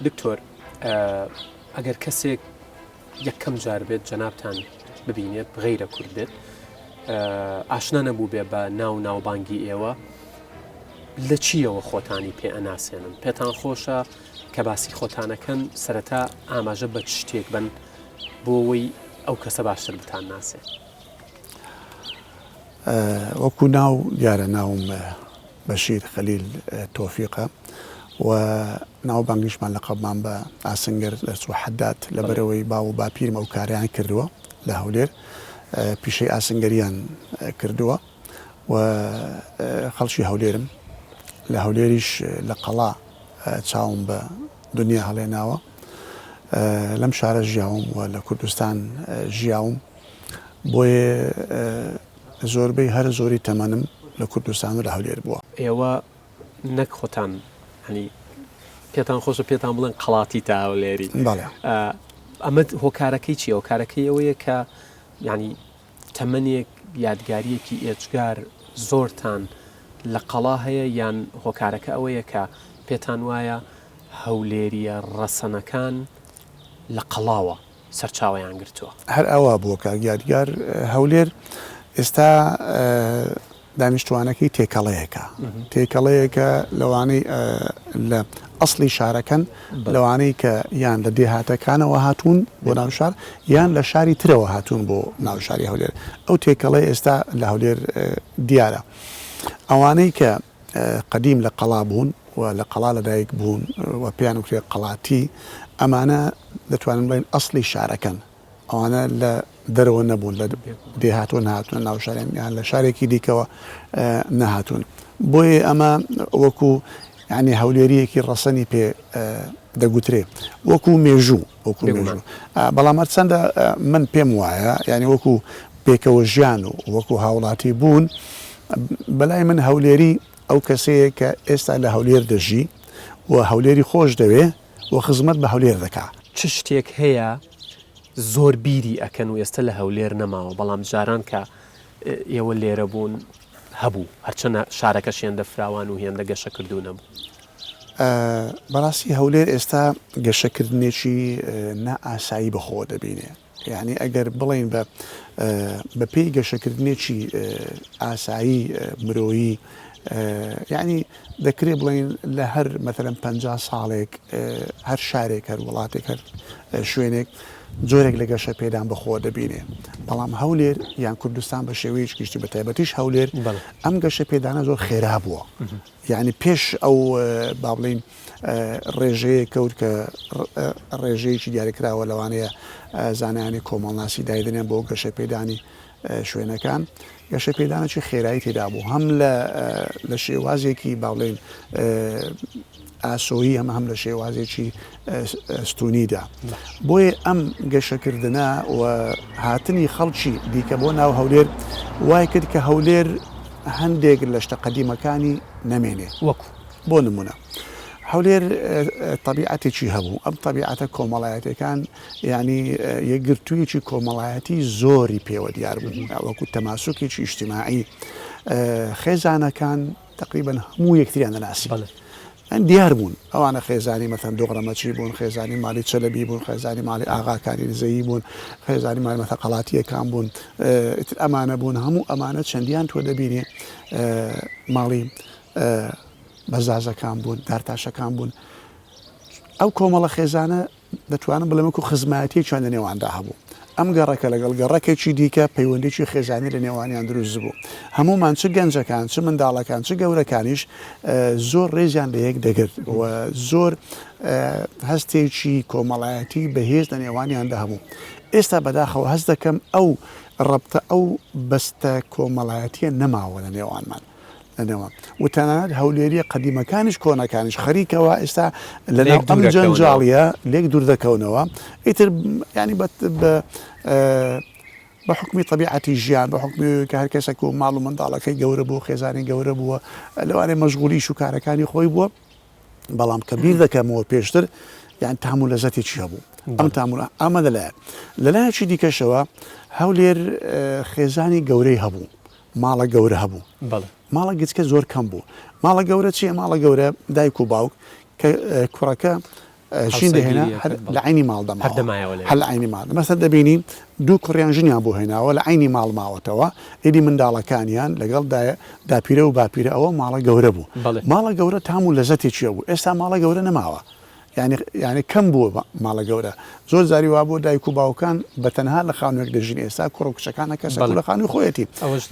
دکتۆر ئەگەر کەسێک یەکەم جار بێت جەنابتان ببینێت غەیرە کورد بێت ئاشنا نەبوو بێ بە ناو ناوبانگی ئێوە لە چیەوە خۆتانی پێ ئەناسێنن پێتان خۆشە کە باسی خۆتانەکەن سەرەتا ئاماژە بە چ شتێک بن بۆ وەی ئەو کەسە باشتر بتان ناسێ؟ وەکو ناو دیارە ناوم بەشیر خەلیل تۆفیقە و ناوبانگیشمان لەقەبمان بە ئاسنگەر دەرچوو حەداد لەبەرئەوەی باو و باپیرم ئەو کارەیان کردووە لە هەولێر پیشەی ئاسنگەریان کردووە و خەڵکی هەولێرم لە هەولێریش لە قەڵا چاوم بە دنیا هەڵێناوە لەم شارە ژیاوم و لە کوردستان ژیاوم بۆیە زۆربەی هەرە زۆری تەمەنم لە کوردستان و لە هەولێر بووە. ئێوە نەک خۆتان یانی پێتان خۆشە پێتان بڵێن قەڵاتی تا هەولێری. بەڵێ. ئەمە هۆکارەکەی چییە؟ هۆکارەکەی ئەوەیە کە یانی تەمەنێک یادگارییەکی ئێجگار زۆرتان لە قەڵا هەیە یان هۆکارەکە ئەوەیە کە پێتان وایە هەولێرییە ڕەسەنەکان لە قەڵاوە سەرچاوەیان گرتووە. هەر ئاوا بووە کاک یادگار، هەولێر ئێستا دانیشتوانەکەی تێکەڵەیەکە، تێکەڵەیەکە لەوانەی لە ئەسڵی شارەکەن، لەوانەی کە یان لە دێهاتەکانەوە هاتوون بۆ ناو شار یان لە شاری ترەوە هاتوون بۆ ناو شاری هەولێر، ئەو تێکەڵەیە ئێستا لە هەولێر دیارە. ئەوانەی کە قەدیم لە قەڵا بوون و لە قەڵا لەدایک بوون و پێیان وترێ قەڵاتی، ئەمانە دەتوانین بڵێین ئەسڵی شارەکەن، ئەوانە لە دەرەوە نەبوون، لە دێهاتووە نەهاتوونە ناو شاریان یان لە شارێکی دیکەوە نەهاتوون. بۆیە ئەمە وەکو یانی هەولێرییەکی ڕەسەنی پێ دەگوترێ وەکو مێژوو وەکو مێژوو. بەڵام هەرچەندە من پێم وایە یانی وەکو پێکەوە ژیان و وەکو هاوڵاتی بوون بەلای من هەولێری ئەو کەسەیە کە ئێستا لە هەولێر دەژی و هەولێری خۆش دەوێ و خزمەت بە هەولێر دەکا. چ شتێک هەیە زۆر بیری ئەکەن و ئێستە لە هەولێر نەماوە بەڵام جاران کە ئێوە لێرە بوون هەبوو هەرچەنە شارەکەش هێندە فراوان و هێندە گەشەکردوو نەبوو؟ بەڕاستی هەولێر ئێستا گەشەکردنێکی نا ئاسایی بەخۆوە دەبینێ. یانی ئەگەر بڵێین بە بە پێی گەشەکردنێکی ئاسایی مرۆیی یانی دەکرێ بڵێین لە هەر مەتەلەن 50 ساڵێک هەر شارێک هەر وڵاتێک هەر شوێنێک جۆرێک لە گەشە پێدان بەخۆوە دەبینێ بەڵام هەولێر یان کوردستان بە شێوەیەکی گشتی بە تایبەتیش هەولێر ئەم گەشە پێدانە زۆر خێرا بووە یانی پێش ئەو با بڵێین ڕێژەیەک کەوت کە ڕێژەیەکی دیاریکراوە لەوانەیە زانایانی کۆمەڵناسی دایدەنێن بۆ گەشەپێدانی شوێنەکان گەشەپێدانێکی خێرایی تێدا بوو هەم لە لە شێوازێکی با بڵێین ئاسۆیی هەم هەم لە شێوازێکی ستونیدا بۆیە ئەم گەشەکردنە و هاتنی خەڵکی دیکە بۆ ناو هەولێر وای کرد کە هەولێر هەندێک لە شتە قەدیمەکانی نەمێنێ. وەکو؟ بۆ نموونە هەولێر تەبیعەتێکی هەبوو، ئەم تەبیعەتە کۆمەڵایەتیەکان یانی یەکگرتوویەکی کۆمەڵایەتی زۆری پێوە دیار بوو، وەکو تەماسوکێکی ئیجتیماعی خێزانەکان تەقریبەن هەموو یەکتریان دەناسی. دیار بوون ئەوانە خێزانی مەسەن دۆغرەمەچی بوون، خێزانی ماڵی چەلەبی بوون، خێزانی ماڵی ئاغاکانی دزەیی بوون، خێزانی ماڵی مەسەن قەڵاتییەکان بوون، ئیتر ئەمانە بوون، هەموو ئەمانە چەندیان تۆ دەبینی ماڵی بەزازەکان بوون، دارتاشەکان بوون. ئەو کۆمەڵە خێزانە دەتوانم بڵێم وەکو خزمایەتیەکیان لە نێواندا هەبوو. ئەم گەڕەکە لەگەڵ گەڕەکێکی دیکە پەیوەندیی خێزانی لە نێوانیان دروست بوو. هەموومان چ گەنجەکان، چ منداڵەکان، چ گەورەکانیش زۆر ڕێزیان لە یەک دەگرت و زۆر هەستێکی کۆمەڵایەتی بەهێز لە نێوانیاندا هەبوو. ئێستا بەداخەوە هەست دەکەم ئەو ڕەبتە، ئەو بەستە کۆمەڵایەتییە نەماوە لە نێوانمان. لە نێوان و تەنانەت هەولێریە قەدیمەکانیش کۆنەکانیش خەریکەوە ئێستا لە ناو ئەم جەنجاڵیە لێک دوور دەکەونەوە ئیتر ینی بە بە حوکمی تەبیعەتی ژیان، بە حوکمی ئەوەی کە هەر کەسێک و ماڵ و منداڵەکەی گەورە بووە، خێزانی گەورە بووە، لەوانەیە مەشغوڵی ئیش و کارەکانی خۆی بووە، بەڵام کە بیر دەکەمەوە پێشتر یان تام و لەزەتێکی هەبوو. ئەم تام و ئەمە لەلایەک. لەلایەکی دیکەشەوە هەولێر خێزانی گەورەی هەبوو، ماڵە گەورە هەبوو. ماڵە گچکە زۆر کەم بوو. ماڵە گەورە چییە؟ ماڵە گەورە دایک و باوک کە کوڕەکە ژین دەهێنا هەر لە عەینی ماڵ دەماوە هەر لە عەینی ماڵ مەسەن دەبینی دوو کوڕیان ژنیان بۆ هێناوە لە عەینی ماڵ ماوەتەوە ئیدی منداڵەکانیان لەگەڵ دایە داپیرە و باپیرە ئەوە ماڵە گەورە بوو ماڵە گەورە تام و لەزەتێکی هەبوو ئێستا ماڵە گەورە نەماوە یعنی یعنی کەم بووە ماڵە گەورە زۆر جاری وا بووە دایک و باوکان بە تەنها لە خانووێک دەژین ئێستا کوڕ و کچەکانە کەسێک لە خانووی خۆیەتی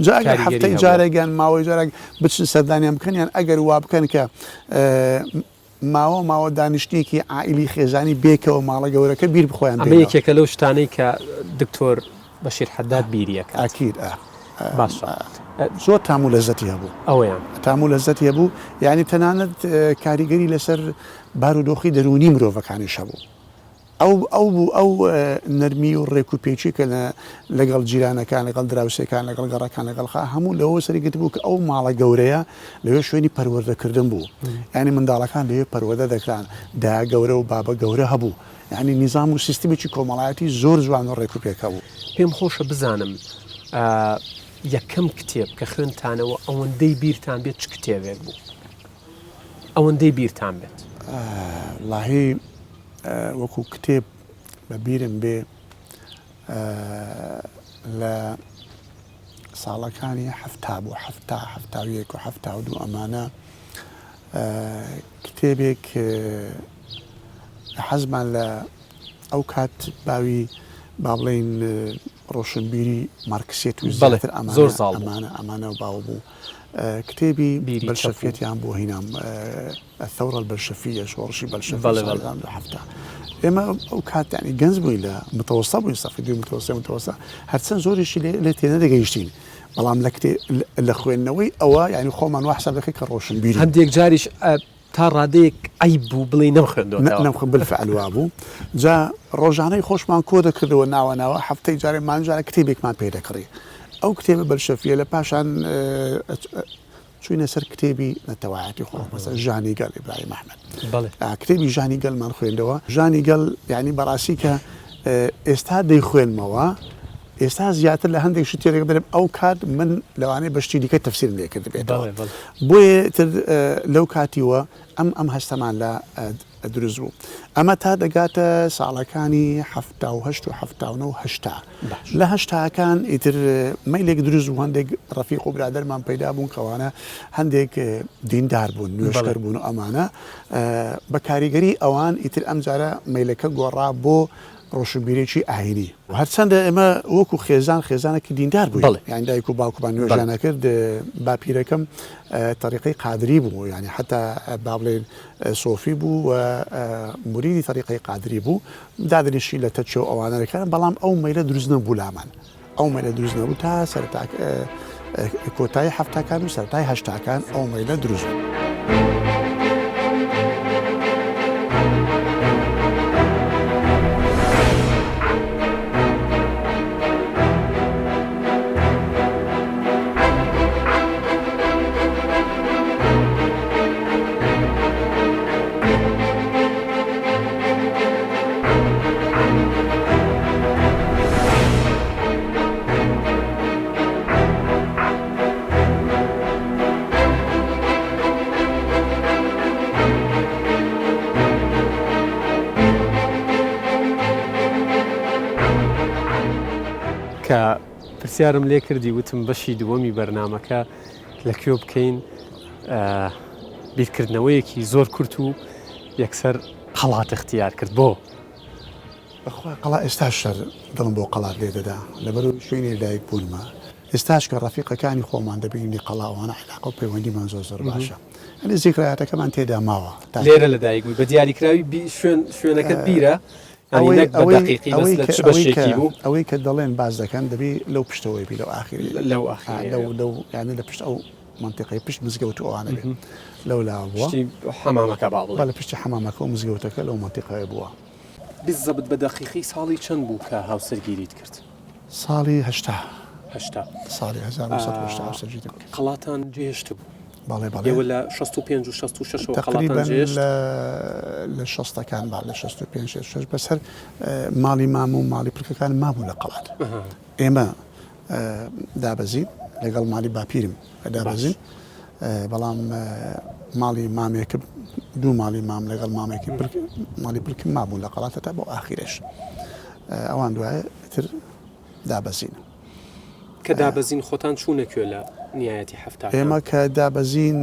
جا ئەگەر هەفتەی جارێک یان ماوەی جارێک بچن سەردانیان بکەن یان ئەگەر وا بکەن کە ماوە ماوە دانیشتنێکی عائیلی خێزانی بێکەوە ماڵە گەورەکە بیر بخۆیان ئەمە یەکێکە لەو شتانەی کە دکتۆر بەشیر حەداد بیری ئەکات. ئەکید ئا. باشە. زۆر تام و لەزەتی هەبوو. ئەوەیان. تام و لەزەتی هەبوو یانی تەنانەت کاریگەری لەسەر بارودۆخی دەروونی مرۆڤەکانیش هەبوو. ئەو ئەو بوو ئەو نەرمی و ڕێک و پێکی کە لە لەگەڵ جیرانەکان لەگەڵ دراوسێکان لەگەڵ گەڕەکان لەگەڵ خا هەموو لەوە سەری گرتبوو کە ئەو ماڵە گەورەیە لەوێ شوێنی پەروەردەکردن بوو یانی منداڵەکان لەوێ پەروەردە دەکران دایە گەورە و بابە گەورە هەبوو یانی نیزام و سیستمێکی کۆمەڵایەتی زۆر جوان و ڕێک و پێک هەبوو. پێم خۆشە بزانم یەکەم کتێب کە خوێندتانەوە ئەوەندەی بیرتان بێت چ کتێبێک بوو؟ ئەوەندەی بیرتان بێت. وەڵاهی وەکو کتێب بە بیرم بێ لە ساڵەکانی حەفتا بوو حەفتا حەفتا و یەک و حەفتا و دوو ئەمانە کتێبێک حەزمان لە ئەو کات باوی با بڵێین ڕۆشنبیری مارکسیەت و زیاتر ئەمانە زۆر زاڵ بوو. ئەمانە ئەمانە باو بوو کتێبی بیری چەپ و. بەلشەفیەتیان بۆ هینام الثورە البلشفیە شۆڕشی بەلشەفی بەڵێ ساڵی بەڵێ. 1970 ئێمە ئەو کات یانی گەنج بووین لە متەوەستە بووین سەفی دووی متەوەستە متەوەستە هەرچەند زۆریشی لێ لێ تێنەدەگەیشتین بەڵام لە کتێ لە خوێندنەوەی ئەوە یانی خۆمان وا حساب دەکرد کە ڕۆشنبیرین. هەندێک جاریش تا ڕادەیەک عەیب بوو بڵێی نەمخوێندۆتەوە. نەمخوێ بالفعل وابوو جا ڕۆژانەی خۆشمان کۆ دەکردەوە ناوە ناوە هەفتەی جارێ مانگ جارێ کتێبێکمان پێ دەکڕی ئەو کتێبە بەلشەفیە لە پاشان چوینە سەر کتێبی نەتەوایەتی خۆ مەسەلەن ژانی گەل ئیبراهیم ئەحمەد بەڵێ کتێبی ژانی گەلمان خوێندەوە ژانی گەل یعنی بەڕاستی کە ئێستا دەیخوێنمەوە ئێستا زیاتر لە هەندێک شت تێدەگەم دەرێم ئەو کات من لەوانەیە بە شتی دیکە تەفسیرم لێ کردبێتەوە بۆیە تر لەو کاتیوە ئەم ئەم هەستەمان لە دروست بوو ئەمە تا دەگاتە ساڵەکانی 78 و 79 هەشتا لە هەشتاکان ئیتر مەیلێک دروست بوو هەندێک ڕەفیق و برادەرمان پەیدا بوون کەوانە هەندێک دیندار بوون نوێژکەر بوون و ئەمانە بە کاریگەری ئەوان ئیتر ئەمجارە مەیلەکە گۆڕا بۆ ڕۆشنبیرێکی ئایینی. هەرچەندە ئێمە وەکو خێزان خێزانێکی دیندار بووین، بەڵێ. یانی دایک و باوکمان بەڵێ. نوێژیان ئەکرد، باپیرەکەم تەریقەی قادری بوو، یانی حەتا با بڵێین سۆفی بوو و موریدی تەریقەی قادری بوو، دادەنیشی لە تەکیە و ئەوانە دەکرد، بەڵام ئەو مەیلە دروست نەبوو لامان، ئەو مەیلە دروست نەبوو تا سەرەتا کۆتایی حەفتاکان و سەرەتای هەشتاکان ئەو مەیلە دروست بوو. کە پرسیارم لێ کردی وتم بەشی دووەمی بەرنمەکە لە کوێ بکەین بیرکردنەوەیەکی زۆر کورت و یەکسەر قەڵات اختیار کرد بۆ؟ بەخوا قەڵا ئێستاش هەر دڵم بۆ قەڵات لێ دەدا لەبەرئەوەی شوێنی لەدایک بوونمە ئێستاش کە ڕەفیقەکانی خۆمان دەبینین لە قەڵا ئەوانە عیلاقە و پەیوەندیمان زۆر زۆر باشە یانی زیکرایاتەکەمان تێدا ماوە تا لێرە لەدایک بووی بە دیاریکراوی بی شوێن شوێنەکەت بیرە یانی ئەوەی نەک بە ئەوەی دەقیقی بەس ئەوەی لە کە چ ئەوەی کە بەشێکی بوو؟ ئەوەی کە دەڵێن باس دەکەن دەبی لەو پشتەوەی بی لەو ئاخیری لەو ئا ئاخیرەیە لەو بێ. لەو یانی لە پشت ئەو. مەنتیقەی پشت مزگەوت و ئەوانە بێ لەولاوە بووە. پشتی حەمامەکە با بڵێین. بەڵێ پشتی حەمامەکە و مزگەوتەکە لەو مەنتیقەیە بووە. بالزەبت بە دەقیقی ساڵی چەند بوو کە هاوسەرگیریت کرد؟ ساڵی 80. 80. ساڵی 1980 هاوسەرگیریم کرد. قەڵاتان جێهێشتبوو؟ بەڵێ بەڵێ. ئێوە لە 65 و 66 ەوە قەڵاتان تەقریبەن جێهێشت؟ لە لە شەستەکان با لە 65 66 بەس هەر ماڵی مام و ماڵی پرکەکانم مابوو لە قەڵات. ئێمە دابەزین لەگەڵ ماڵی باپیرم دابەزین بەڵام ماڵی مامێکم دوو ماڵی مام لەگەڵ مامێکی ماڵی پرکم مابوون لە قەڵاتە تا بۆ ئاخیرش ئەوان دوایە تر دابەزین. کە دابەزین خۆتان چوونە کوێ لە نیایەتی حەفتاکان؟ ئێمە کە دابەزین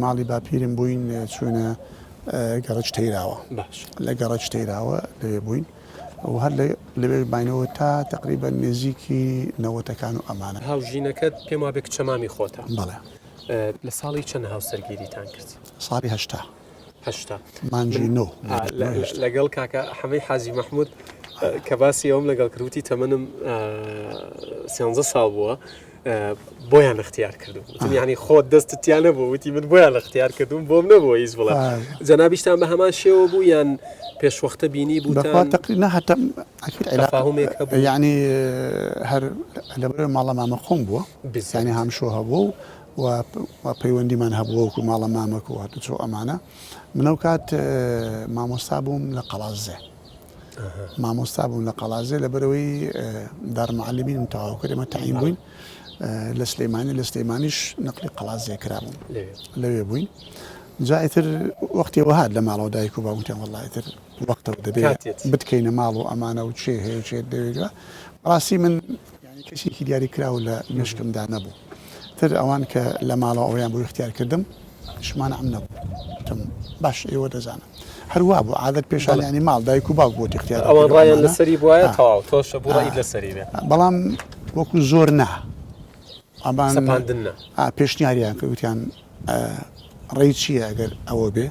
ماڵی باپیرم بووین چوونە گەڕەک تەیراوە باش لە گەڕەک تەیراوە لەوێ بووین. و هەر لەوێش ماینەوە تا تەقریبەن نزیکی نەوەتەکان و ئەمانە. هاوژینەکەت پێم وابێ کچە مامی خۆتە. بەڵێ. لە ساڵی چەند هاوسەرگیریتان کرد؟ ساڵی 80. 80. مانگی نۆ. لەگەڵ کاکە حەمەی حاجی مەحمود کە باسی ئەوم لەگەڵ کرد وتی تەمەنم سیانزە ساڵ بووە بۆیان اختیار کردوم وتم یعنی خۆت دەستت تیا نەبوو وتی من بۆیان اختیار کردوم بۆم نەبووە هیچ بڵێ جەنابیشتان بە هەمان شێوە بوو یان پێشوەختە بینی بووتان تقریبا نه حتى اكيد تفاهمێک هەبوو یعنی هەر لەبەر ماڵە مامە خۆم بووە یعنی هامشۆ هەبوو و پەیوەندیمان هەبووە وەکو ماڵە مامەک و هاتوچۆ ئەمانە منەو کات مامۆستا بووم لە قەڵازێ مامۆستا بووم لە قەڵازێ لەبەرئەوەی دارمعلمینم تەواو کرد ئێمە تەعین بووین لە سلەیمانی لە سلەیمانیش نەقلی قەڵازێ کرابووم لەوێ بووین جا ئیتر وەختی وەهات لە ماڵەوە دایک و باوکتیان وەڵڵا ئیتر وەختەوە دەبێ بتکەینە ماڵ و ئەمانە و چێ هەیە چێ دەوێت ڕاستی من یانی کەسێکی دیاری کراو لە مێشکمدا نەبوو تر ئەوان کە لە ماڵەوە ئەوەیان بۆ ئیختیار کردم هیچ مانعم نەبوو وتم باش ئێوە دەزانن هەر وا بوو عادەت پێشان یانی ماڵ دایک و باوک بۆت ئیختیار ئەوان دەکرد ڕایان ئەمانە لەسەری بوایە ئا تەواو تۆش بوو ئا ڕەئیت لەسەری بێ. بەڵام وەکو زۆر نا ئەمان سەپاندن نا. ئا پێشنیاریان کرد وتیان ڕێی چییە ئەگەر ئەوە بێ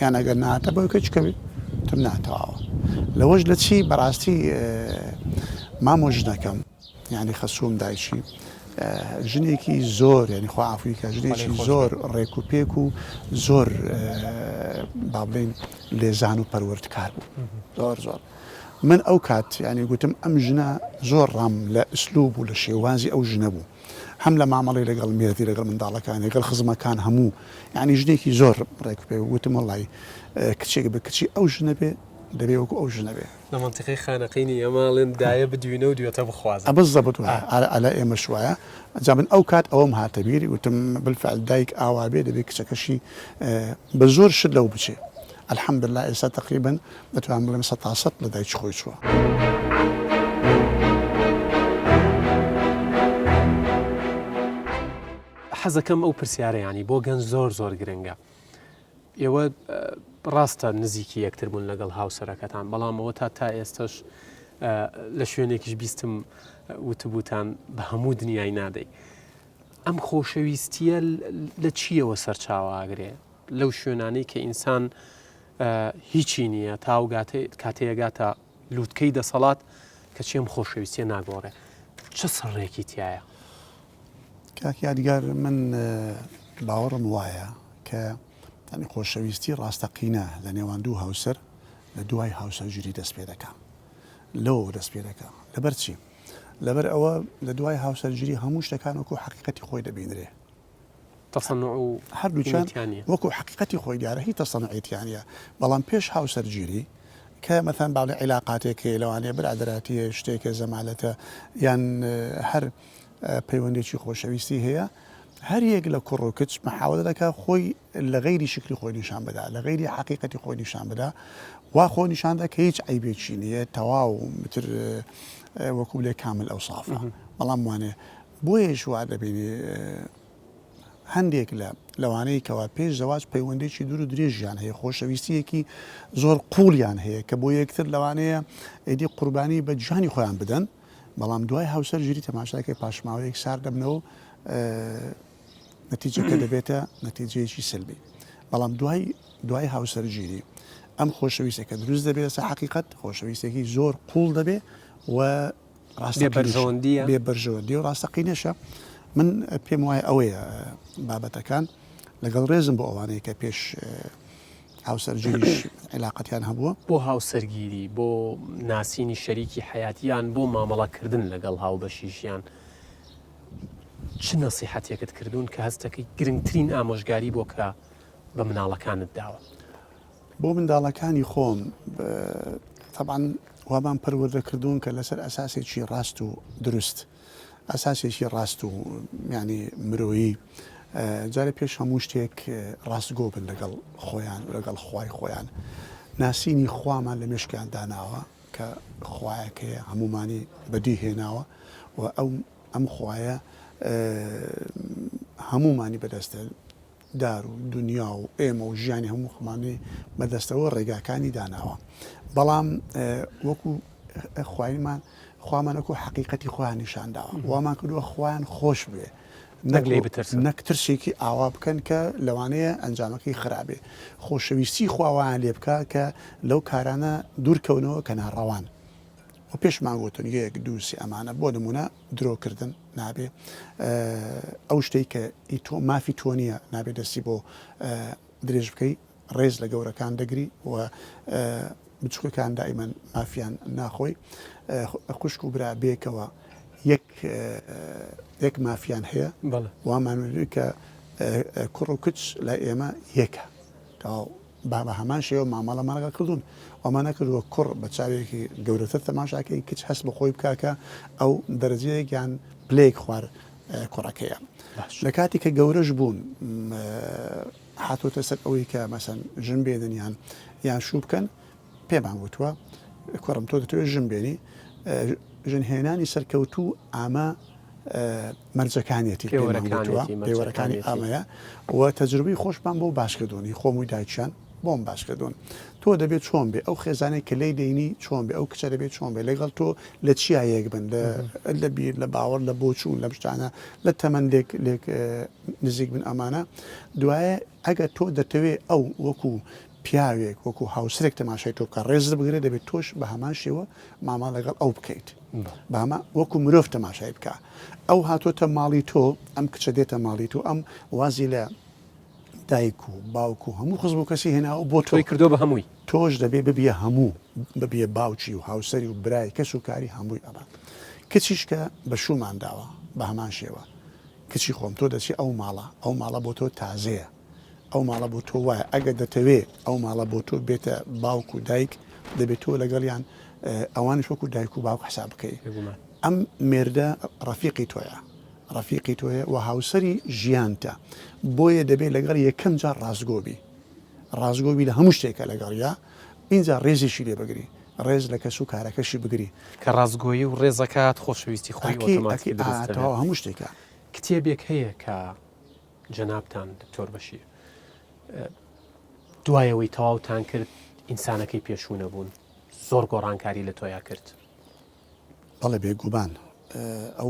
یان ئەگەر نەهاتە بۆی کە چکە بێ وتم نا تەواوە لەوەش لە چی بەڕاستی مامۆ ژنەکەم یانی خەسووم دایکی ژنێکی زۆر یانی خوا عەفوی کە ژنێکی زۆر ڕێک و پێک و زۆر با بڵێین لێزان و پەروەردکار بوو زۆر زۆر من ئەو کات یانی گوتم ئەم ژنە زۆر ڕام لە ئسلوب و لە شێوازی ئەو ژنە بوو هەم لە مامەڵەی لەگەڵ مێردی لەگەڵ منداڵەکانی لەگەڵ خزمەکان هەموو یانی ژنێکی زۆر ڕێک و پێک وتم وەڵی کچێک بە کچی ئەو ژنە بێ دەبێ وەکو ئەو ژنە بێ. لە مەنتیقەی خانەقینی ئێمە ئەڵێن دایە بدوینە و دوێتە بخوازە. بزەبت وایە ئارە ئەلە ئێمەش وایە جا من ئەو کات ئەوەم هاتە بیر وتم بالفعل دایک ئاوا بێ دەبێ کچەکەشی بە زۆر شت لەو بچێ الحمدللە ئێستا تەقریبەن دەتوانم بڵێم سەتا سەت لە دایکی خۆی چووە. حەزەکەم ئەو پرسیارە یانی بۆ گەنج زۆر زۆر گرنگە ئێوە ڕاستە نزیکی یەکتر بوون لەگەڵ هاوسەرەکەتان بەڵام ئەوە تا تا ئێستش لە شوێنێکیش بیستم وتبووتان بە هەموو دنیای نادەی ئەم خۆشەویستیە لە چییەوە سەرچاوە ئەگرێ لەو شوێنانەی کە ئینسان هیچی نییە تاو کاتەیەگاتە لووتکەی دەسەڵات کە چێم خۆشەویستیە ناگۆڕێ چ سڕێکی تایە؟ کاک یادگار من باوەڕم وایە کە یانی خۆشەویستی ڕاستەقینە لە نێوان دوو هاوسەر لە دوای هاوسەرگیری دەست پێ دەکا لەوەوە دەست پێ دەکا لەبەر چی؟ لەبەر ئەوە لە دوای هاوسەرگیری هەموو شتەکان وەکو حەقیقەتی خۆی دەبینرێ تەسەنوع و هەردووکیان تیا نییە. وەکو حەقیقەتی خۆی دیارە هیچ تەسەنوعی تیا نییە بەڵام پێش هاوسەرگیری کە مەسەلەن با بڵێین عیلاقاتێک هەیە لەوانەیە برادەراتیە شتێکە زەمالەتە یان هەر پەیوەندێکی خۆشەویستی هەیە هەر یەک لە کوڕ و کچ محاولە دەکا خۆی لە غەیری شکلی خۆی نیشان بدا لە غەیری حەقیقەتی خۆی نیشان بدا وا خۆ نیشان دا کە هیچ عەیبێکی نییە تەواو متر وەکو بلێ کامل ئەوسافە بەڵام وانێ بۆیەش وا دەبینی هەندێک لە لەوانەی کەوا پێش زەواج پەیوەندێکی دوور و درێژیان هەیە خۆشەویستیەکی زۆر قوڵیان هەیە کە بۆ یەکتر لەوانەیە ئیدی قوربانی بە گیانی خۆیان بدەن بەڵام دوای هاوسەرگیری تەماشاکەی پاشماوەیەک سارد دەبنەوە نەتیجەکە دەبێتە نەتیجەیەکی سلبی بەڵام دوای دوای هاوسەرگیری ئەم خۆشەویستەکە دروست دەبێت لەسەر حەقیقەت خۆشەویستێکی زۆر قوڵ دەبێ و بێ بەرژەوەندیە بێ بەرژەوەندی و ڕاستەقینەشە. من پێم وایە ئەوەیە بابەتەکان لەگەڵ ڕێزم بۆ ئەوانەی کە پێش هاوسەرگیریش عیلاقەتیان هەبووە. بۆ هاوسەرگیری، بۆ ناسینی شەریکی حەیات یان بۆ مامەڵەکردن لەگەڵ هاوبەشی ژیان چ نەسیحەتێکت کردوون کە هەستەکەی گرنگترین ئامۆژگاری بۆ کە بە مناڵەکانت داوە؟ بۆ منداڵەکانی خۆم تەبعەن وامان پەروەردە کردوون کە لەسەر ئەساسێکی ڕاست و دروست ئەساسێکی ڕاست و یانی مرۆیی جارێ پێش هەموو شتێک ڕاستگۆ بن لەگەڵ خۆیان و لەگەڵ خوای خۆیان ناسینی خوامان لە مێشکیان داناوە کە خوایەکەیە هەمومانی بەدی هێناوە و ئەو ئەم خوایە هەمومانی بەدەستە دار و دونیا و ئێمە و ژیانی هەموو خۆمانی بەدەستەوە ڕێگاکانی داناوە بەڵام وەکو خوایمان خوامان وەکو حەقیقەتی خۆیان نیشان داوە وامان کردووە خۆیان خۆش بوێ نەک لێی بترسن نەک ترسێکی ئاوا بکەن کە لەوانەیە ئەنجامەکەی خراپێ خۆشەویستی خوا وایان لێ بکا کە لەو کارانە دوورکەونەوە کە ناڕەوان و پێشمان گوتن یەک دوو سێ ئەمانە بۆ نمونە درۆکردن نابێ ئەو شتەی کە ئی تۆ مافی تۆ نییە نابێ دەستی بۆ درێژ بکەی ڕێز لە گەورەکان دەگری و بچوکەکان دائیمەن مافیان ناخۆی خوشک و برا بێکەوە یەک یەک مافیان هەیە وامان کە کوڕ و کچ لای ئێمە یەکە تەواو با بە هەمان شێوە مامەڵەمان لەگەڵ کردوون، وامان نەکردووە کوڕ بە چاوێکی گەورەتر تەماشاکەی، کچ هەست بە خۆی بکا کە ئەو دەرەجەیەک یان پلەیەک خوار کوڕەکەیە. لە کاتی کە گەورەش بوون هاتۆتە سەر ئەوەی کە مەسەن ژن بێنن یان یان شوو بکەن، پێمان وتووە کوڕم تۆ دەتەوێت ژن بێنی، ژن هێنانی سەرکەوتوو ئامە مەرجەکانیەتی پێمان وتووە، پێوەرەکانی ئەمەیە و تەجروبەی خۆشمان بۆ باس کردوون، هی خۆم و دایکیان بۆم باس کردوون. تۆ دەبێت چۆن بێ، ئەو خێزانەی کە لێی دێنی چۆن بێ، ئەو کچە دەبێت چۆن بێ، لەگەڵ تۆ لە چیا یەک بن، لە بیر، لە باوەڕ، لە بۆچوون، لەم شتانە، لە تەمەن لێک لێک نزیک بن ئەمانە. دوایە ئەگەر تۆ دەتەوێ ئەو وەکوو پیاوێک وەکو هاوسەرێک تەماشای تۆ بکات ڕێزت بگرێت دەبێت تۆش بە هەمان شێوە مامەڵە لەگەڵ ئەو بکەیت بامە وەکو مرۆڤ تەماشای بکە ئەو هاتۆتە ماڵی تۆ ئەم کچە دێتە ماڵی تۆ ئەم وازی لە دایک و باوک و هەموو خزم و کەسی هێناوە بۆ تۆی کردو بە هەمووی تۆش دەبێ ببیە هەموو ببیە باوکی و هاوسەری و برای کەس و کاری هەمووی ئەمە کچیش کە بە شومان داوە بە هەمان شێوە کچی خۆم تۆ دەچی ئەو ماڵە ئەو ماڵە بۆ تۆ تازەیە ئەو ماڵە بۆ تۆ وایە ئەگەر دەتەوێ ئەو ماڵە بۆ تۆ بێتە باوک و دایک دەبێت تۆ لەگەڵیان ئەوانیش وەکو دایک و باوک حساب بکەی ئەم مێردە ڕەفیقی تۆیە ڕەفیقی تۆیە و هاوسەری ژیانتە بۆیە دەبێت لەگەڵ یەکەم جار ڕاستگۆبی ڕاستگۆبی لە هەموو شتێکە لەگەڵیا اینجا ڕێزیشی لێ بگری ڕێز لە کەس و کارەکەشی بگری کە ڕاستگۆیی و ڕێزەکات خۆشەویستی خۆی ئۆتۆماتیکی دروست دەبێت هەموو شتێکە کتێبێک هەیە کە جەنابتان دکتۆر بەشیر دوای ئەوەی تەواوتان کرد ئینسانەکەی پێشوو نەبوون زۆر گۆڕانکاری لە تۆیا کرد؟ بەڵێ بێگومان ئەو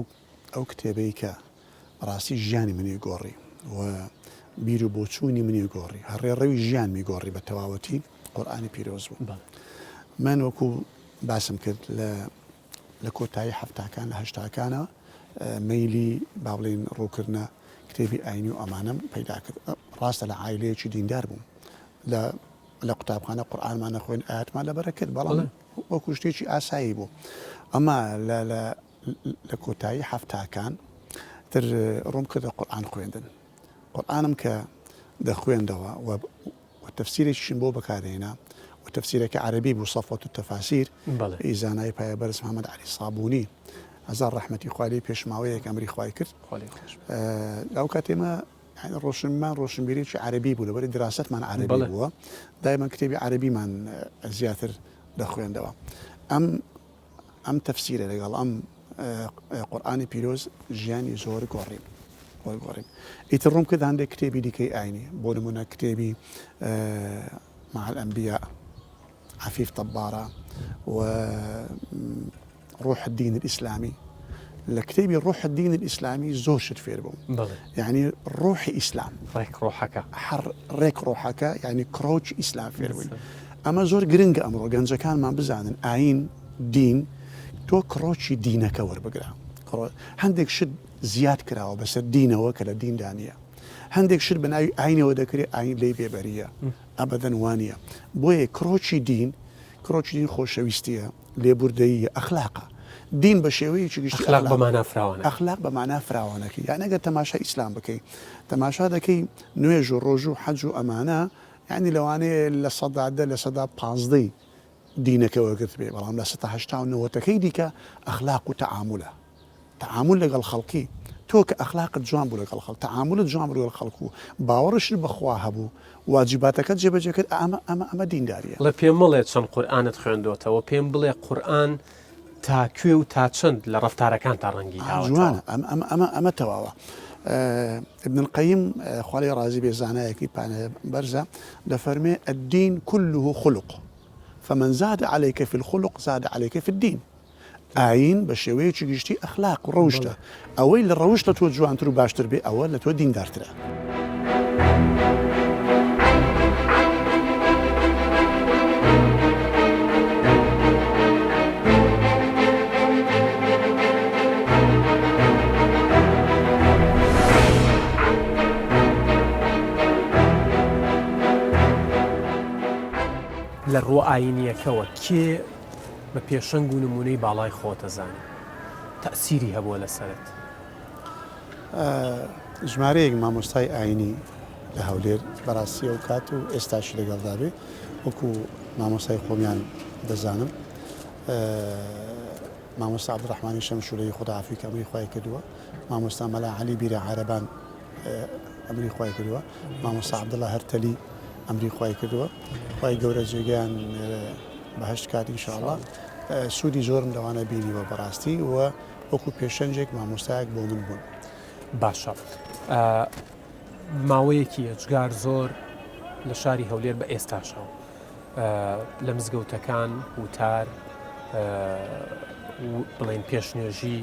ئەو کتێبەی کە بەڕاستی ژیانی منی گۆڕی و بیر و بۆچوونی منی گۆڕی هەر ڕێڕەوی ژیانمی گۆڕی بە تەواوەتی قورئانی پیرۆز بوو من وەکو باسم کرد لە لە کۆتایی حەفتاکان لە هەشتاکانە مەیلی با بڵێین ڕووکردنە کتێبی ئاینی و ئەمانەم پەیدا کرد ڕاستە لە عایلەیەکی دیندار بووم لە لە قوتابخانە قورئانمان نەخوێن ئاەتمان لەبەرە کرد بەڵام وەکو شتێکی ئاسایی بوو ئەمە لە لە لە کۆتایی حەفتاکان تر ڕووم کردە قورئان خوێندن قورئانم کە دەخوێندەوە و و تەفسیرێکیشم بۆ بەکارهێنا و تەفسیرەکە عەرەبی بوو صفوة التفاسیر ی زانای پایەبەرز محمد عەلی صابونی هەزار ڕەحمەتی خوای لێ پێش ماوەیەک ئەمری خوای کرد لەو کات ئێمە ڕۆشنمان ڕۆشنبیرێکی عەرەبی بوو لەبەری دراستمان عەرەبی بووە دایمەن کتێبی عەرەبیمان زیاتر دەخوێندەوە ئەم ئەم تەفسیرە لەگەڵ ئەم قورئانی پیرۆز ژیانی زۆر گۆڕیم زۆر گۆڕیم ئیتر ڕووم کرد هەندێک کتێبی دیکەی ئاینی بۆ نمونە کتێبی مع الأنبیاء عفیف طبارە و ڕۆح الدین الئیسلامی لە کتێبی ڕۆح الدین الئیسلامی زۆر شت فێر بووم یعنی ڕۆحی ئیسلام ڕێک ڕۆحەکە هەر ڕێک ڕۆحەکە یعنی کرۆچ ئیسلام فێر بووین ئەمە زۆر گرنگە ئەمڕۆ گەنجەکانمان بزانن ئایین، دین، تۆ کڕۆکی دینەکە وەربگرە. هەندێک شت. زیاد کراوە بەسەر دینەوە کە لە دیندا نییە. هەندێک شت بە ناوی ئاینەوە دەکرێ ئاین لێی بێبەرییە. ئەبەدەن وا نییە. بۆیە کرۆکی دین، کرۆکی دین خۆشەویستییە، لێبوردەییە، ئەخلاقە. دین بە شێوەیەکی گشتی ئەخلاق بە مانا فراوانەکەی. ئەخلاق بە مانا فراوانەکەی. یانی ئەگەر تەماشای ئیسلام بکەی، تەماشا دەکەی نوێژ و ڕۆژوو و حەج و ئەمانە یانی لەوانەیە 10% لە پانزدەی دینەکە وەرگرتبێ، بەڵام 80% و نەوەتەکەی دیکە ئەخلاق و تەعامولە. تەعامول لەگەڵ خەڵکی، تۆ کە ئەخلاقت جوان بوو لەگەڵ خەڵک، تەعامولت جوان بوو لەگەڵ خەڵک و باوەڕیشت بە خوا هەبوو، واجیباتەکەت جێبەجێ کرد، ئەمە ئەمە ئەمە دیندارییە. بڵێ پێم مەڵێ چەند قورئانت خوێندۆتەوە، پێم بڵێ قورئان تا کوێ و تا چەند لە ڕەفتارەکانتا ڕەنگی داوەتەوە؟ جوانە ئەمە ئەمە ئەمە ئەمە تەواوە. ابن القیم خوا لێی ڕازی بێ زانایەکی پانە بەرزە دەفەرمێ الدین کله خلق فمن زاد علیک فی الخلق زاد علیک فی الدین. ئایین بە شێوەیەکی گشتی ئەخلاق و ڕەوشتە، ئەوەی لە ڕەوشت لە تۆ جوانتر و باشتر بێ ئەوە لە تۆ دیندارترە. لە ڕووە ئایینییەکەوە کێ بە پێشەنگ و نموونەی باڵای خۆت ئەزانی تەئسیری هەبووە لەسەرت؟ ژمارەیەک مامۆستای ئاینی لە هەولێر بەڕاستی ئەو کات و ئێستاشی لەگەڵدا بێ وەکو مامۆستای خۆمیان دەزانم مامۆستا عەبدوڕەحمانی شەمشولەیی خودا عەفوی کە ئەمری خوای کردووە مامۆستا مەلا عەلی بیرە عەرەبان ئەمری خوای کردووە مامۆستا عەبدوڵا هەرتەلی ئەمری خوای کردووە خوای گەورە جێگەیان بەهەشت کات ان شاء اللە سوودی زۆرم لەوانە بینیوە بەڕاستی و وەکو پێشەنگێک مامۆستایەک بۆ من بوون. باشە ماوەیەکی ئێجگار زۆر لە شاری هەولێر بە ئێستاشەوە لە مزگەوتەکان وتار بڵێن پێشنوێژی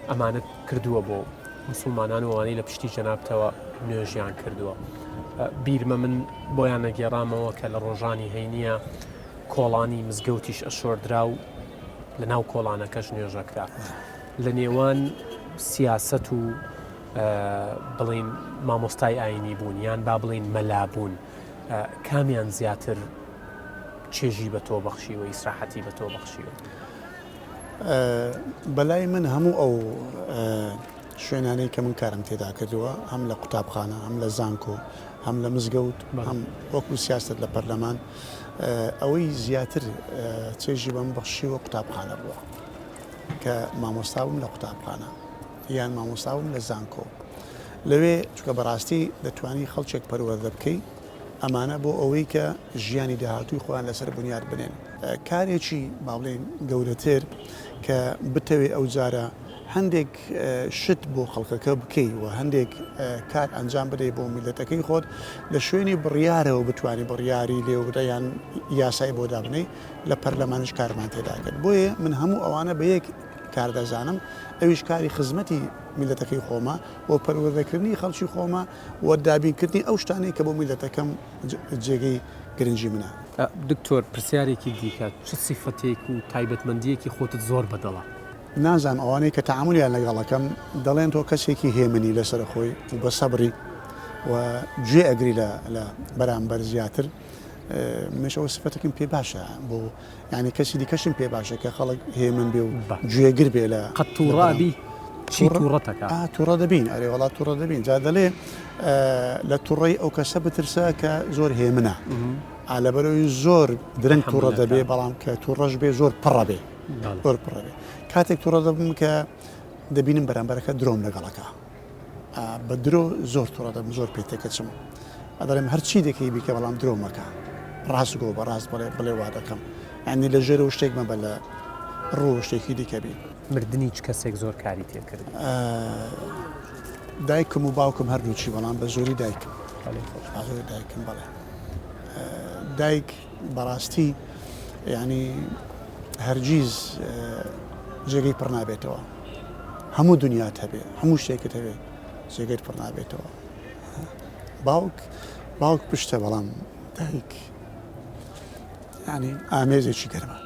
ئەمانەت کردووە بۆ مسلمانان و ئەوانەی لە پشتی جەنابتەوە نوێژیان کردووە بیرمە من بۆیان نەگێڕامەوە کە لە ڕۆژانی هەینیە کۆڵانی مزگەوتیش ئەشۆردرا و لە ناو کۆڵانەکەش نوێژەکرا لە نێوان سیاست و بڵین مامۆستای ئاینی بوون یان با بڵین مەلا بوون کامیان زیاتر چێژی بە تۆ بەخشیوە ئیسراحەتی بە تۆ بەخشیوە؟ بەلای من هەموو ئەو شوێنانەی کە من کارم تێدا کردووە هەم لە قوتابخانە هەم لە زانکۆ هەم لە مزگەوت هەم وەکو سیاست لە پەرلەمان ئەوەی زیاتر چێژی بەم بەخشیوە قوتابخانە بووە کە مامۆستا بووم لە قوتابخانە یان مامۆستا بووم لە زانکۆ لەوێ چکە بەڕاستی دەتوانی خەڵکێک پەروەردە بکەی ئەمانە بۆ ئەوەی کە ژیانی داهاتووی خۆیان لەسەر بنیات بنێن. کارێکی با بڵێین گەورەتر کە بتەوێ ئەو جارە هەندێک شت بۆ خەڵکەکە بکەی و هەندێک کار ئەنجام بدەی بۆ میللەتەکەی خۆت لە شوێنی بڕیارەوە بتوانی بڕیاری لێ بدە یان یاسای بۆ دابنێی لە پەرلەمانیش کارمان تێدا کرد بۆیە من هەموو ئەوانە بە یەک کار دەزانم ئەویش کاری خزمەتی میللەتەکەی خۆمە و پەروەردەکردنی خەڵکی خۆمە و دابینکردنی ئەو شتانەی کە بۆ میللەتەکەم جێگەی گرنگی منە. دکتۆر پرسیارێکی دیکە، چ سیفەتێک و تایبەتمەندییەکی خۆتت زۆر بەدڵە؟ نازانم ئەوانەی کە تەعامولیان لەگەڵ ئەکەم دەڵێن تۆ کەسێکی هێمنی لەسەرخۆی و بە سەبری و گوێ ئەگری لە لە بەرامبەر زیاتر منیش ئەوە سفەتێکم پێ باشە بۆ یانی کەسی دیکەشم پێ باشە کە خەڵک هێمن بێ و گوێگر بێ لە قەت تووڕە ئەبی؟ چی تووڕەت ئەکا؟ ئا تووڕە دەبین ئەرێ وەڵا تووڕە دەبین جا دەلێ لە تووڕەی ئەو کەسە بترسە کە زۆر هێمنە ئا لەبەرەوەی زۆر درەنگ تووڕە دەبێ بەڵام کە تووڕەش بێ زۆر پڕە بێ زۆر پڕە بێ کاتێک تووڕە دەبم کە دەبینم بەرامبەرەکە درۆم لەگەڵەکە بە درۆ زۆر توڕە دەبم زۆر پێ تێکەچم ئەدەڵێم هەرچی دەکەی بیکە بەڵام درۆ مەکە ڕاستگۆ بە ڕاست بڵێ بڵێ وا دەکەم یعنی لە ژێرەوە شتێک مەبە لە ڕوو شتێکی دیکە بی. مردنی چ کەسێک زۆر کاری تێکردی؟ دایکم و باوکم هەردووکی بەڵام بە زۆری دایکم بە زۆری دایکم بەڵێ دایک بەڕاستی یعنی هەرگیز جێگەی پڕ نابێتەوە هەموو دنیات هەبێ هەموو شتێکت هەبێ جێگەت پڕ نابێتەوە باوک باوک پشتە بەڵام دایک ینی ئامێزێکی گەرمە.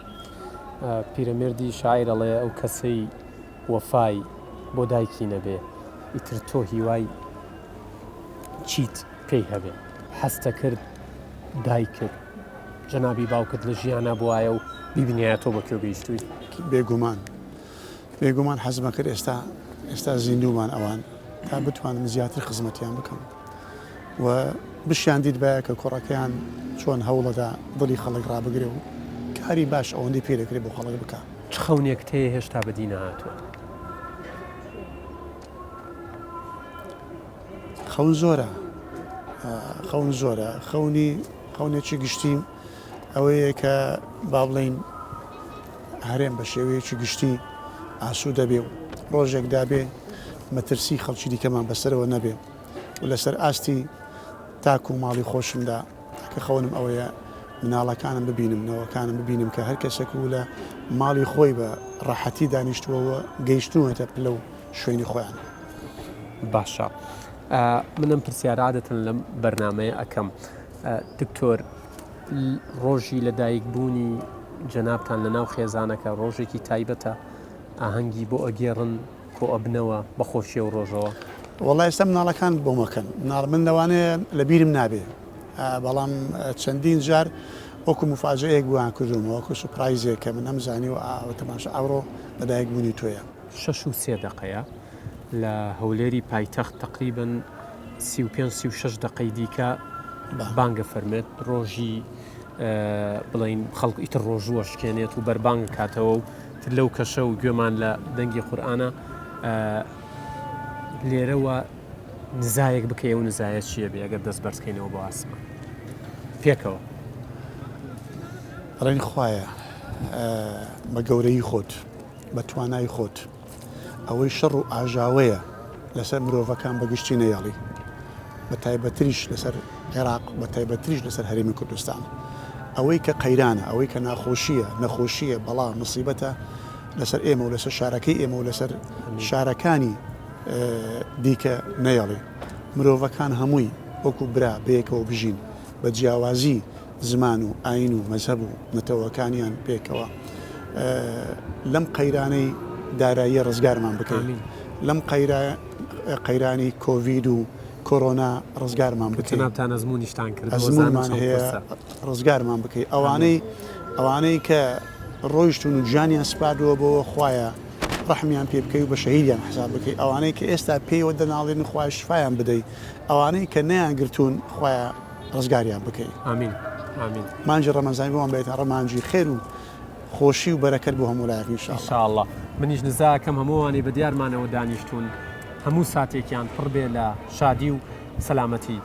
پیرەمێردی شاعیر ئەڵێ ئەو کەسەی وەفای بۆ دایکی نەبێ. ئیتر تۆ هیوای چیت پێی هەبێ؟ حەزتەکرد دایکت، جەنابی باوکت لە ژیانا بوایە و بیبینیایە تۆ بە کوێ گەیشتووی؟ بێگومان بێگومان حەزمە کرد ئێستا ئێستا زیندوومان ئەوان تا بتوانم زیاتر خزمەتیان بکەم و بشیان دیتبایە کە کوڕەکەیان چۆن هەوڵەدا دڵی خەڵک ڕابگرێ و کاری باش ئەوەندەی پێ دەکرێ بۆ خەڵک بکا. چ خەونێکت هەیە هێشتا بەدی نەهاتووە؟ خەون زۆرە خەون زۆرە خەونی خەونێکی گشتیم ئەوەیە کە با بڵین هەرێم بە شێوەیەکی گشتی ئاسوو دەبێ و ڕۆژێک دابێ مەترسی خەڵکی دیکەمان بەسەرەوە نەبێ و لەسەر ئاستی تاک و ماڵی خۆشمدا کە خەونم ئەوەیە مناڵەکانم ببینم نەوەکانم ببینم کە هەر کەسێک و لە ماڵی خۆی بە ڕەحەتی دانیشتووەوە گەیشتوونەتە پلە و شوێنی خۆیان. باشە من ئەم پرسیارە عادەتەن لەم بەرنامەیە ئەکەم دکتۆر ڕۆژی لەدایک بوونی جەنابتان لە ناو خێزانەکە ڕۆژێکی تایبەتە ئاهەنگی بۆ ئەگێڕن کۆ ئەبنەوە بە خۆشیە و ڕۆژەوە؟ وەڵا ئێستا مناڵەکان بۆم ئەکەن مناڵ من لەوانەیە لە بیرم نابێ بەڵام چەندین جار وەکو مفاجەیەک بۆیان کردوومە وەکو سوپرایزێک کە من نەمزانیوە ئا تەماشا ئەوڕۆ لەدایک بوونی تۆیە. شەش و سێ دەقەیە لە هەولێری پایتەخت تەقریبەن 35 36 دەقەی دیکە بانگە فەرمێت ڕۆژی بڵین خەڵک ئیتر ڕۆژووە شکێنێت و بەربانگ کاتەوە و تر لەو کەشە و گوێمان لە دەنگی قورآانە لێرەوە نزایەک بکەی و نزایە چییە بێ ئەگەر دەست بەرزکەینەوە بۆ ئاسمان پێکەوە ڕێن خوایە بە گەورەی خۆت بە توانای خۆت ئەوەی شەڕ و ئاژاوەیە لەسەر مرۆڤەکان بە گشتی نەیەڵی، بە تایبەتریش لەسەر عێراق، بە تایبەتریش لەسەر هەرێمی کوردستان. ئەوەی کە قەیرانە، ئەوەی کە ناخۆشییە، نەخۆشییە، بەڵا، مصیبەتە لەسەر ئێمە و لەسەر شارەکەی ئێمە و لەسەر شارەکانی دیکە نەیەڵی. مرۆڤەکان هەمووی وەکو برا بەیەکەوە بژین، بە جیاوازی زمان و ئایین و مەزهەب و نەتەوەکانیان پێکەوە لەم قەیرانەی داراییە ڕزگارمان بکەی، لەم قەیرانی کۆڤید و کۆرۆنا ڕزگارمان بکەی. جەنابتان ئەزموونیشتان کردووە، ئەزموونمان هەیە، ڕزگارمان بکەی. ئەوانەی ئەوانەی کە ڕۆیشتوون و گیانیان سپاردووە بۆوە خوایە ڕەحمیان پێ بکەی و بە شەهیدیان حساب بکەی. ئەوانەی کە ئێستا پێیەوە دەناڵێنن خوایە شفایان بدەی. ئەوانەی کە نەیانگرتوون خوایە ڕزگاریان بکەی. ئامین ئامین. مانگی ڕەمەزانی بۆمان بێتە ڕەمانجی خێر و خۆشی و بەرەکەت بۆ هەموو لایەک ان شاء اللە. ان شاء اللە منیش نزا ئەکەم هەموو ئەوانەی بە دیارمانەوە دانیشتوون هەموو ساتێکیان پڕ بێ لە شادی و سەلامەتی.